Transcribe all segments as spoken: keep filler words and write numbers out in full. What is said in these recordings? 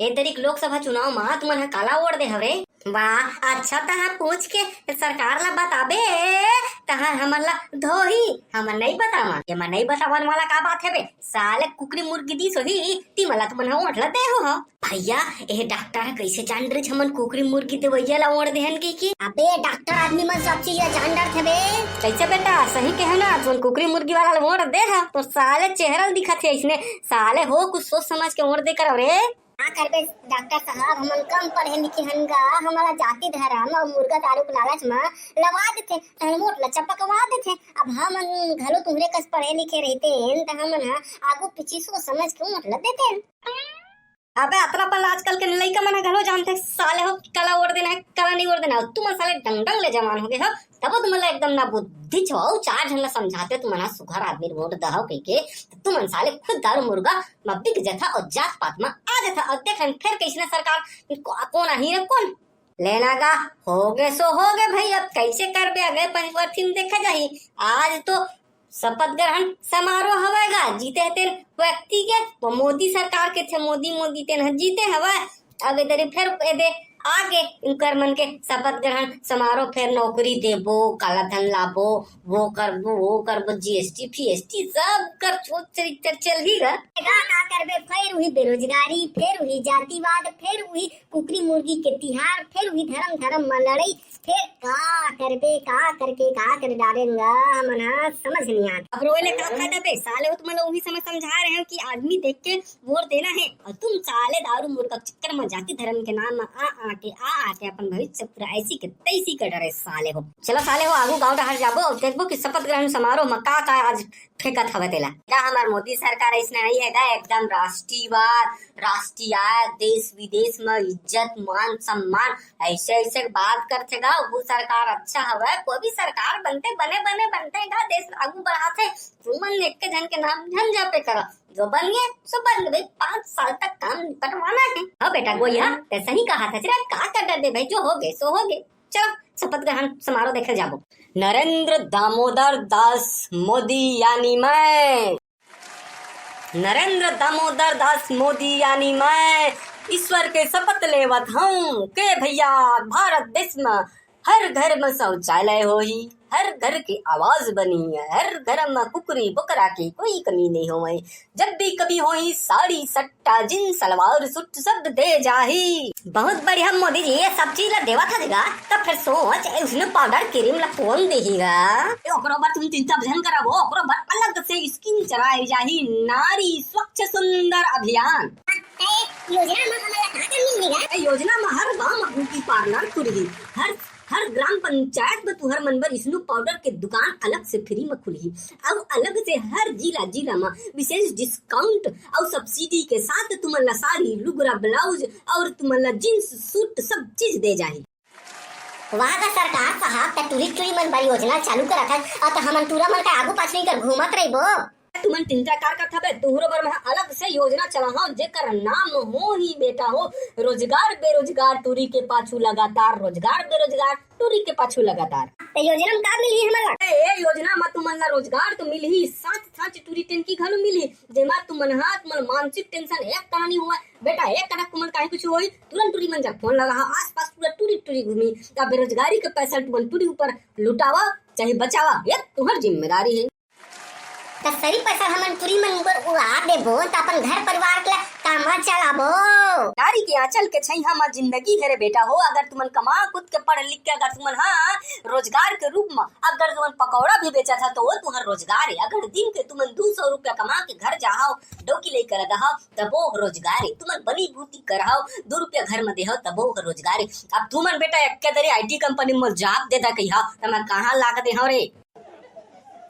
ए दरी के लोकसभा चुनाव मा तुमन ह काला वोट दे हव रे? वाह, अच्छा तहां पूछ के सरकार ला बताबे, तहां हमन ला धोही, हमन नइ बतावन। एमा नइ बतावन वाला का बात हे बे? साले कुकरी मुर्गी दिस होही, तिमन ला तुमन ह वोट ला दे हो ह। भैया, ए डॉक्टर ह कइसे जान डरिस हमन कुकरी मुर्गी देवइया ला वोट देहन कहिके? अबे डॉक्टर आदमी मन सब चीज ला जान डरथे बे। कइसे बेटा, सही कहे ना, तुमन कुकरी मुर्गी वाला ला वोट दे ह, तो साले चेहरा ल दिखत हे अइसने। साले हो, कुछ सोच समझ के वोट दे करव रे। का करबे डॉक्टर साहब, हमन कम पढ़े लिखे हन गा, हमला जाति धर्म अउ मुर्गा दारू के लालच म लवा देथे, तहन वोट ल चपकवा देथे। अब हमन घलो तुहरे कस पढ़े लिखे रहितेन, त हमन ह आगू पीछे सोच समझ के वोट ल देतेन। अबे अतना पन आजकल के लइका मन ह घलो जानथे, साले हो, काला वोट देना हे, काला नइ वोट देना हे। तुमन साले डंग डंग ले जवान हो गे हो, तबो तुमन ला एकदम ना बुद्धि छो, अउ चार झन ला समझाते तुमन ह सुघर आदमी ल वोट दहव कहिके, त तुमन साले खुद दारू मुर्गा म बिक जथा अउ जात पात म आ जथा। अउ देख लेन फेर कइसने सरकार को-, कोन आही रे कोन। लेना गा, हो गे सो हो गे भई, अब कइसे करबे, अगले पंचवर्षी म देखा जाही। आज तो शपथ ग्रहण समारोह हवय गा, जीते हे तेन व्यक्ति के, वो मोदी सरकार के थे, मोदी, मोदी तेन ह जीते हवय। अब ए दरी फेर ए दे आगे उंकर मन के शपथ ग्रहण समारोह, फेर नौकरी देबो, काला धन लाबो, वो करबो, वो करबो, जीएसटी, फीएसटी सब कर चोट चरित्र चलही गा। का, का करबे, फेर उही बेरोजगारी, फेर उही जातिवाद, फेर उही कुकरी मुर्गी के तिहार, फेर उही धर्म, धर्म म लड़ई, फेर का करबे, का करके का कर डारेन गा, हमन ह समझ नइ आत। अब रोए ले का फायदा बे, साले हो तुमन ल उही समय समझा रहे हो कि आदमी देख के वोट देना हे, अउ तुम साले दारू मुर्गा के चक्कर म जाति धर्म के नाम म आ, आ के, आ, आ के अपन भविष्य पूरा ऐसी के तैसी कर डरे साले हो। चलो साले हो, आगू गांव डहर जाबो अउ देखबो कि शपथ ग्रहण समारोह म का, का आज फेंकत हवय तेला। का हमर मोदी सरकार अइसने नइ हे गा, एकदम राष्ट्रीयवाद, राष्ट्रीय, देश विदेश म इज्जत, मान सम्मान, अइसे, अइसे बात करथे गा, वो सरकार अच्छा हवय। कोई भी सरकार बनथे, बने, बने बनथे गा, देश आगू बढ़ाथे। तुमन एक के झन के नाम झन जपे करा, जो बन गे, सो बन गे भई, पांच साल तक काम निपटवाना हे। हाँ बेटा, गोइया, तैं सही कहा था, चला का कर डरबे भई, जो हो गे, सो हो गे। चलो, शपथ ग्रहण समारोह देखे जाबो। नरेंद्र दामोदर दास मोदी यानी मैं, नरेंद्र दामोदर दास मोदी यानी मैं ईश्वर के शपथ लेवत हूँ के भैया, भारत देश म हर घर म शौचालय होही, हर घर के आवाज बनही, हर घर म कुकरी बोकरा के कोई कमी नइ होवय। जब भी कमी होही, साड़ी, सट्टा, जींस, सलवार, सूट सब दे जाही। बहुत बढ़िया मोदी जी, ये सब चीज ला देवत हस गा, तब फिर सोच, ए, स्नो पाउडर क्रीम ला कोन देही गा? ए, ओकरो बर तुम चिंता झन करव, ओकरो बर अलग से स्कीम चलाए जाही, नारी स्वच्छ सुंदर अभियान। ए, योजना म हमन ला का का मिलही गा? ए, योजना म हर गांव म ब्यूटी पार्लर खुलही, हर हर ग्राम पंचायत म तुहर मन बर स्नो पाउडर के दुकान अलग से फ्री म खुलही, अउ अलग से हर जिला जिला म विशेष डिस्काउंट अउ सब्सिडी के साथ तुमन ला साड़ी, लुगरा, ब्लाउज अउ तुमन ला जींस सूट सब चीज दे जाही। वाह गा सरकार साहब, त टूरी टूरी मन बर योजना चालू करत हस, अउ त हमन टूरा मन का आगू पाछू कर घूमत रहिबो। तुमन चिंता का करत हवे, तुहरो बर मैं अलग से योजना चलाहूं, जेकर नाम होही बेटा हो, रोजगार बेरोजगार टूरी के पाछू लगातार, रोजगार बेरोजगार टूरी के पाछू लगातार। त योजना म का मिलही हमन ला? ए, ए योजना म तुमन ला रोजगार तो मिलही, साथ साथ टूरी टंकी घलो मिलही, जेमा तुमन हा, तुमन मानसिक टेंशन एक कहानी होवय। बेटा, एक कनक तुमन काहे कुछ होही, तुरंत टूरी मन जग फोन लगाहा, आसपास पूरा टूरी टूरी घूमी, त बेरोजगारी के पैसा तुमन टूरी ऊपर लुटावा, चाहे बचावा, ये तुहर जिम्मेदारी हे। त सरी पैसा हमन टूरी मन बर उड़ा देबो, त अपन घर परिवार के ला कामा चलाबो? नारी के आंचल के छैहा म जिंदगी हे रे बेटा हो। अगर तुमन कमा खुद के पढ़ लिख के अगर तुमन हा रोजगार के रूप म अगर तुमन पकौड़ा भी बेचत हा, तो वो तुहर रोजगार हे। अगर दिन के तुमन दू सौ रुपया कमा के घर जाहव, डौकी लइका ला दहव, तबो रोजगार हे। तुमन बनी भूती करहव, दू रुपया घर म देहव, तबो रोजगार हे। अब तुमन बेटा एक दरी आईटी कंपनी म जाब दे दा कहिहा, त मैं कहां लाग देहव रे?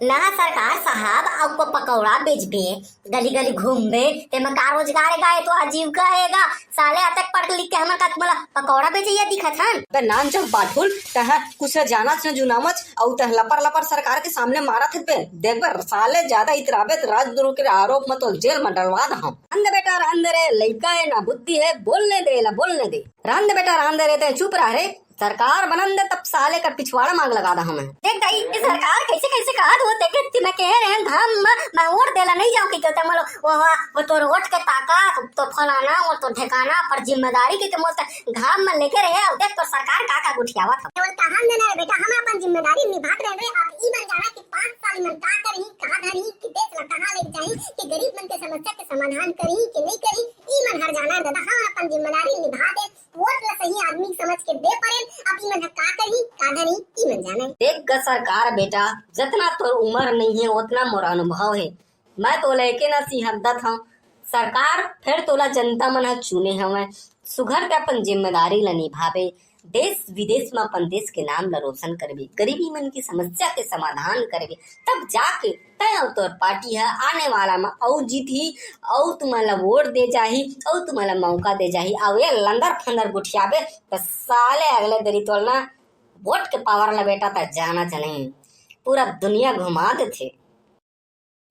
ना सरकार साहब, अउ को पकौड़ा बेचबे, गली गली घूमबे, तेमा का रोजगार हे गा? ये तो आजीविका हे गा। साले अतक पढ़ लिख के हमन का तुमला पकौड़ा बेचइया दिखत हन? बे नानचुक बाठुल, तैं कुछ जानच न जुनामच, अउ तैं लपर लपर सरकार के सामने मारत हे बे। देख बे साले, ज्यादा इतराबे त राजद्रोह के आरोप म तो जेल म डलवा दहूं। रहन दे बेटा, रहन दे रे, लइका हे ना बुद्धि हे, बोलने दे ला, बोलने दे। रहन दे बेटा, रहन दे रे, तैं चुप रह रे। सरकार बनन दे, तब साले कर पिछवाड़ा मांग लगा दा हमें। देख दाई, ये सरकार कैसे कैसे कहा दो, देखे ती मैं कहे रहे धाम में मैं वोट देला नहीं जाऊँ कि कहते, मतलब वो, वो, वो तोर वोट के ताकत, तो फलाना, वो तो ठिकाना पर जिम्मेदारी के, के मोल धाम में लेके रहे। अब देख तो सरकार का का गुठियावत है। केवल कहा देना रे बेटा, हम अपन जिम्मेदारी निभात रहे रे। आप ई मन जाना कि पाँच साल मन का करही, का धरही, कि देश ला कहाँ लेके जाही, कि गरीब मन के समस्या के समाधान करही कि नहीं करही, ई मन हर जाना दादा। हम अपन जिम्मेदारी निभा दे, वोट ला सही आदमी समझ के दे परेन। अब ई मन ह का करही, का धरही, ई मन जाने। देख ग सरकार बेटा, जतना तोर उम्र नहीं है, उतना मोर अनुभव है। मैं तो लेके ना सिहरदत हूँ सरकार, फिर तोला जनता मन ह चुने हवय। सुघर के अपन जिम्मेदारी ला निभाबे, देश विदेश में अपन देश के नाम ला रोशन करबे, गरीबी मन की समस्या के समाधान करबे, तब जाके तय अउ तोर पार्टी ह आने वाला म अउ जीतही, अउ तुमन ला वोट दे जाही, अउ तुमन ला मौका दे जाही। अउ ये लंदर फंदर गुठियाबे त साले अगले दरी तोर ना वोट के पावर ला बेटा त जाना च नहीं, पूरा दुनिया घुमा देथे।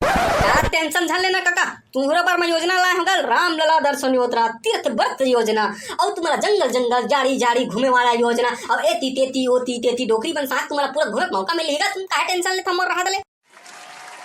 का टेंशन झन लेना कका, तुहरा बर मैं योजना लाए हूँ गल, रामलला दर्शन योजना, तीर्थ व्रत योजना, अउ तुम्हारा जंगल जंगल, जाड़ी जाड़ी घूमे वाला योजना, अउ एती तेती ओती तेती डोकरी बन साथ तुम्हारा पूरा घूमे के मौका मिलेगा। तुम काहे टेंशन लेता मोर रहा दले?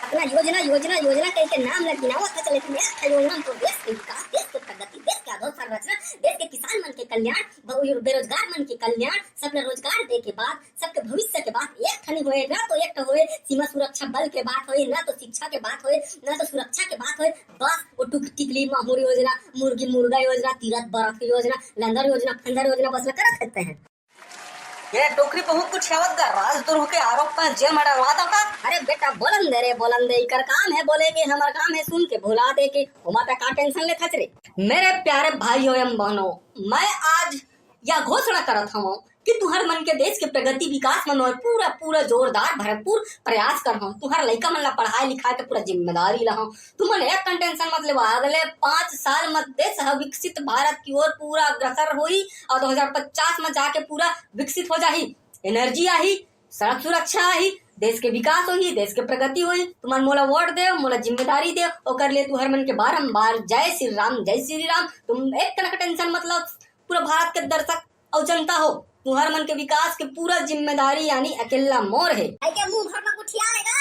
अपना योजना योजना योजना कह के नाम लग गिनावत है चले, तुम्हें अच्छा योजना तो देश के विकास, देश के प्रगति, देश के अधोसंरचना, देश के किसान मन के कल्याण, बहु- बेरोजगार मन के कल्याण, सबला रोजगार दे के बाद, सबके भविष्य के बात एक ठनी होए, ना तो एक ठो होए सीमा सुरक्षा बल के बात होए, ना तो शिक्षा के बात होए, ना तो सुरक्षा के बात होए, बस वो टुक टिकली माहूर योजना, मुर्गी मुर्गा योजना, तीरथ बरथ योजना, लंदर योजना, फंदर योजना, बस ला करत रहते हैं। ये टोकरी बहुत कुछ आवत गा, राजद्रोह के आरोप में जेल में डलवा दो का? अरे बेटा, बोलन दे रे, बोलन दे, इकर काम है बोले के, हमर काम है सुन के भुला दे के, ओमा पे का टेंशन लेथच रे? मेरे प्यारे भाइयों एवं बहनों, मैं आज यह घोषणा करत हूँ कि तुहर मन के देश के प्रगति विकास में मैं पूरा, पूरा जोरदार भरपूर प्रयास कर हूँ। तुहर लइका मन ला पढ़ाई लिखाई के पूरा जिम्मेदारी ला हूँ। तुमन एक कन टेंशन मत लेवा, अगले पाँच साल में देश ह विकसित भारत की ओर पूरा अग्रसर होही और दो हज़ार पचास में जाके पूरा विकसित हो जाही। एनर्जी आही, सड़क सुरक्षा आही, देश के विकास होही, देश के प्रगति होही। तुमन मोला वोट देव, मोला जिम्मेदारी देव, ओकर लिए तुहर मन के बारंबार जय श्री राम, जय श्री राम। तुम एक कन टेंशन मत लो, पूरा भारत के दर्शक अउ जनता हो, तुहर मन के विकास के पूरा जिम्मेदारी यानी अकेला मोर है। आई के मुंह भर में गुठिया लेगा,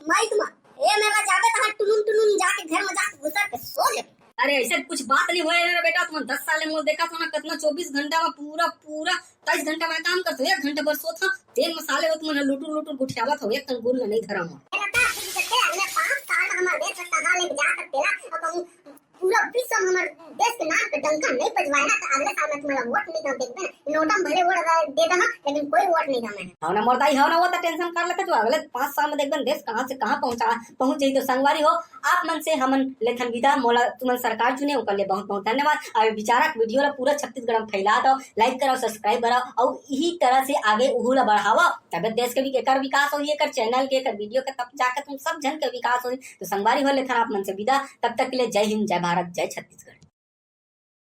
माइक में। ए मेरा जाबे तहां टुनुन टुनुन जाके घर में जाके घुसर के सो जाबे। अरे ऐसे कुछ बात नहीं होए रे बेटा, तुम दस साल में देखा था ना, कितना चौबीस घंटा में पूरा, पूरा तेईस घंटा में काम करते हो, एक घंटा भर सोत हो, दिन में साले हो तुम लुटुर लुटुर गुठियावत हो, एक कन गुल नहीं धरा हो। अगले पाँच साल में हमारे देश का कहाँ लेके जा सकते ना, और कहूँ पूरा विश्व में हमारे देश के नाम पे डंका नहीं बजवाए ना, तो अगले साल में तुम्हारा वोट नहीं दो, देखबे ना, नोटा में भले वोट दे दो, लेकिन कोई वोट नहीं दो मैं। हव ना मोर दाई, हव ना, वो तो टेंशन कर लेते जो अगले पाँच साल में देखबे ना, देश कहाँ से कहाँ पहुँचा, पहुँच जाई। तो संगवारी हो, आप मन से हमन लेथन विदा, मोला तुमन सरकार चुने, ओकर लिए बहुत बहुत धन्यवाद। अब विचारक वीडियो ला पूरा छत्तीसगढ़ में फैला दो, लाइक कराओ, सब्सक्राइब कराओ, और यही तरह से आगे उहू ला बढ़ावा, तबे देश के भी एकर विकास होही, एकर चैनल के, एकर वीडियो के, तब जाके तुम सब जन के विकास होही। तो संगवारी हो लेथन आप मन से विदा, तब तक के लिए जय हिंद, जय भारत, जय छत्तीसगढ़।